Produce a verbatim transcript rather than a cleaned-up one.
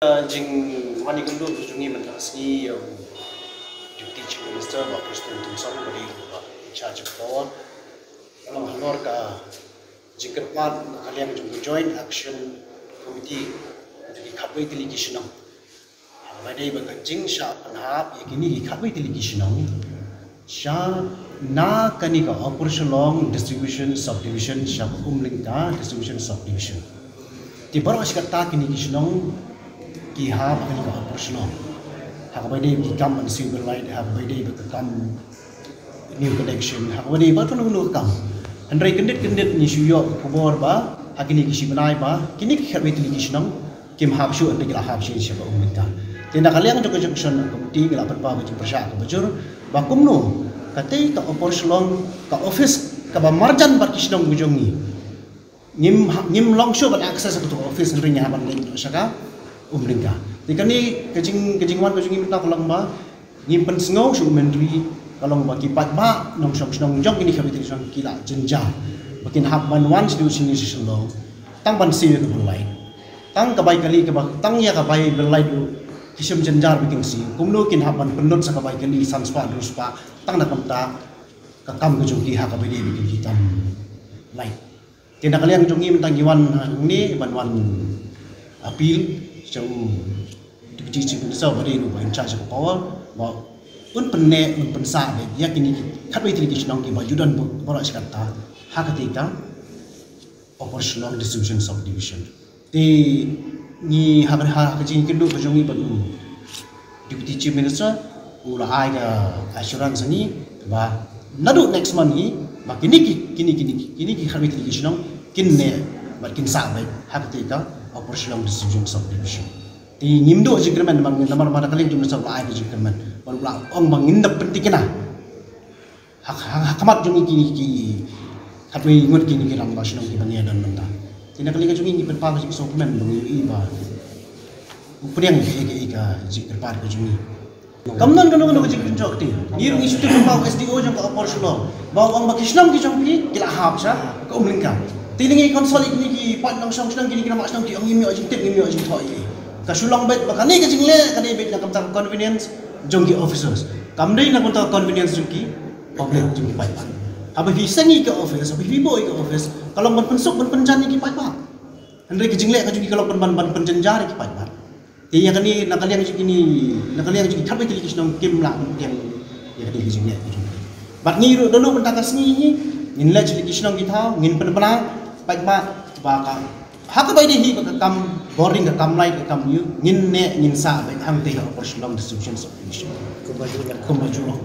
Ka jingwan ïakynduh jong ngi mynta ka sngi ïa u Deputy Chief Minister Bah Prestone Tynsong, ba dei ba in charge of power, ka long halor ka jingkyrpad na ka liang jong ka Joint Action Committee jong ki khatwei tylli ki shnong. Ba dei ba ka jingshah pynhap ïa kine ki khatwei tylli ki shnong sha na kane ka Upper Shillong Distribution Subdivision sha ka Umlyngka Distribution Subdivision. Te baroh shi katta kine ki shnong ki hap ha kane ka Upper Shillong. Ha kaba ïadei bad ki kam ban siew ban lait, ha kaba ïadei bad ka kam new connection, ha kaba ïadei bad kano kano ka kam. Hynrei kyndit kyndit ngi shu ïoh ka khubor ba ha kine ki shi bnai ba kine ki khatwei tylli ki shnong kim hap shuh, hynrei ki la hap shuh sha ka Umlyngka. Te na ka liang jong ka Junction Committee ngi la pynpaw ka jingpyrshah kaba jur ba kumno katei ka Upper Shillong, ka office kaba marjan bad ki shnong ki jong ngi, ngim ha-, ngim long shuh ban access ha kato ka office, hynrei ngi hap ban leit sha ka Umlyngka. Te kane ka jing, ka jingwan ka jong ngi mynta ka long ba ngim pynsngew shuh u Myntri, ka long ba ki paidbah nongshong shnong jong kine ki khatwei tylli ki shnong ki la jynjar ba kin hap ban wan shaduh shane sha Shillong tang ban siew ïa ka bill light. Tang ka bai kali kaba, tang ïa ka bai bill light ruh ki shem jynjar ba kin siew. Kumno kin hap ban pynlut sa ka bai kali san spah hynriew spah tang na ka bynta ka kam ka jong ki ha kaba ïadei bad ki kam light. Te na ka liang jong ngi mynta ngi wan hangne ban wan appeal sha u Deputy Chief Minister ba dei ruh ba in charge of power ba un pynneh, un pynsah beit ïa kine ki khatwei tylli ki shnong kiba ju don baroh shi katta ha katei ka Upper Shillong Distribution Subdivision. Te ngi ha ka, ha ka jingkynduh ka jong ngi bad u Deputy Chief Minister u la ai ka assurance ha ngi ba naduh next month hi ba kine ki, kine, kine, kine ki khatwei tylli ki shnong kin neh bad kin sah beit ha katei ka Upper Shillong Distribution Subdivision. Te ngim duh jingkyrmen namar, namar ba na ka liang jong u Minister u la ai ka jingkyrmen bad u la ong ba ngin da pynthikna ha, ha, ha khmat jong ngi ki, ki khatwei ngut kine ki rangbah shnong kiba ngi ïadon mynta. Te na ka liang ka jong ngi ngi pynpaw ka jingsngewkmen ba ngi ïohi ba u pdiang ïa ka, ïa ka jingkyrpad ka jong ngi. Kam don kano kano ka jingpynjot te ngi ruh ngi shu tip pynpaw ka S D O jong ka Upper Shillong ba u ong ba ki shnong ki jong phi ki la hap sha ka Umlyngka. Te ngi consult ïa kine ki paid nongshong shnong, kine ki rangbah shnong ki ong ngim ïoh jingtip, ngim ïoh jingthoh ïa. Ka shu long beit ba kane ka jingleh ka dei beit na ka bynta ka convenience jong ki officers, kam dei na ka bynta ka convenience jong ki public, jong ki paidbah. Haba phi seng ïa ka office, haba phi buh ïa ka office ka long ban pynsuk ban pynjan ïa ki paidbah. Hynrei ka jingleh ka jong ki ka long ban, ban, ban pynjynjar ïa ki paidbah. Te ïa kane na ka liang jong kine, na ka liang jong ki khatwei tylli ki shnong kim lah ban pdiang ïa kane ka jingleh ka jong ki. Bad ngi ruh da lum mynta ka sngi hi ngin leit sha ki shnong ki thaw, ngin pynbna paidbah ba ka ha kaba ïadei hi ba ka kam boring, ka kam light, ka kam ïu, ngin neh ngin sah beit hangtei ha Upper Shillong Distribution Subdivision. Kumba ju long, kumba ju long.